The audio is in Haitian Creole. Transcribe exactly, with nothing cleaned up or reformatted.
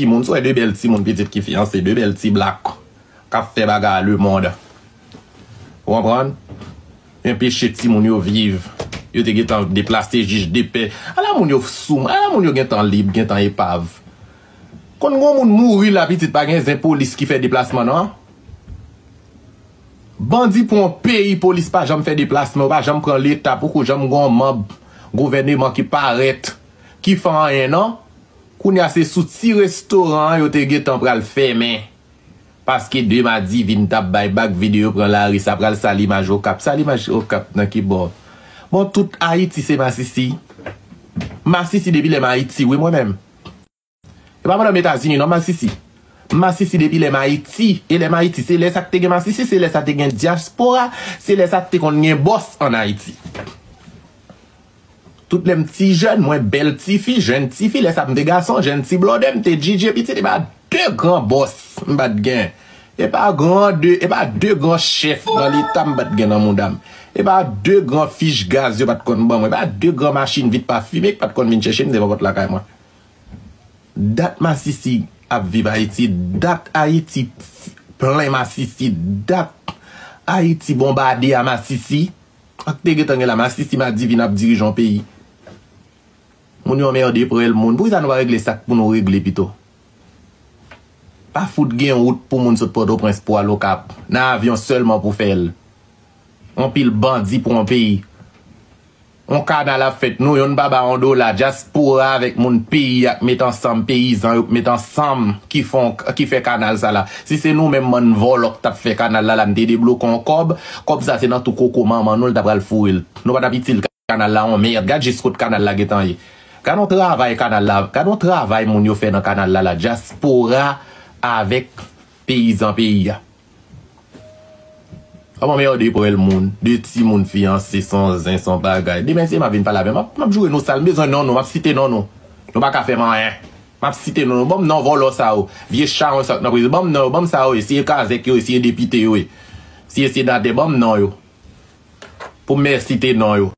timoun, si w wè de bèl timoun pitit ki fiyanse, de bèl ti blak k ap fè bagay a lemonn. Ou konprann? Enpeche timoun yo viv. Yo te gentan deplase jij de pè. Ala moun yo sou, ala moun yo gentan lib, gentan epav. Konn gon moun mouri la pitit pa gen zen polis ki fè deplasman non. Bandi pran yon peyi, polis pa janm fè deplasman, yo pa janm pran leta, poko janm gon manm gouvèneman ki parèt, ki fè anyen non. Kounye a se sou ti restoran an yo te gentan pral fèmen. Paske de madivin t ap bay bak vide yo pran lari, sa pral sal imaj Okap. Sal imaj Okap nan ki bò? Bon, tout Ayiti se masisi. Masisi depi lè m Ayiti, wi mwen menm. E pa pandan m Etazini non, masisi. Masisi depi lè m Ayiti. E lè m Ayiti, se lè sa k te gen masisi, se lè sa te gen dyaspora, se lè sa te konn gen bòs ann Ayiti. Tout lè m ti jèn, mwen bèl tifi, jèn tifi, lè sa m te gason, jèn ti blòdè, m te djidje pitit, e pa de gran bòs m pa t gen. E pa gran de, e pa de gran chèf nan leta m pa t gen nan mouda m. E pa de gran fich gaz yo pa t konn ban mwen. E pa de gran machin vit pa fime ki pa t konn vin chèche m devan pòt lakay mwen. Dat masisi ap viv Ayiti, dat Ayiti plen masisi, dat Ayiti bonbade a masisi. Ak te gentan gen la masisi madivin ap dirije yon peyi. Moun yo anmède prèl moun. Poukisa nou pa regle sa k pou nou regle pito? Pa fout gen wout pou moun sot Pòtoprens pou al Okap. Nan avyon sèlman pou fè l. Yon pil bandi pou yon peyi. Yon kanal ap fèt, nou youn pa ba yon dola, dyaspora avèk moun peyi a k met ansanm, peyizan yo k met ansanm ki fè, ki fè kanal sa la. Si se nou menm bann vòlò k t ap fè kanal la, la m te debloke yon kòb, kòb sa se nan tou koko manman nou l ta pral foure l. Nou pa t ap itil kanal la yon mèd. Gad jis kot kanal la gentan ye. Gad yon travay kanal la, gad yon travay moun yo fè nan kanal la la, dyaspora avèk peyizan peyi a. Kòman mède prèl moun, de timoun fiyanse, se yon zen, se yon bagay. Demen se m ap vin pale avè m, m ap, m ap joure nou sal, m bezwen non nou, m ap site non nou. Nou pa ka fè m anyen. M ap site non nou, ban m non vòlò sa yo, vye chawony sa k nan prizon, ban m non yo, ban m sa yo ye, se ye kazèk yo ye, se ye depite yo ye, se ye senatè, ban m non yo. Pou m site non yo.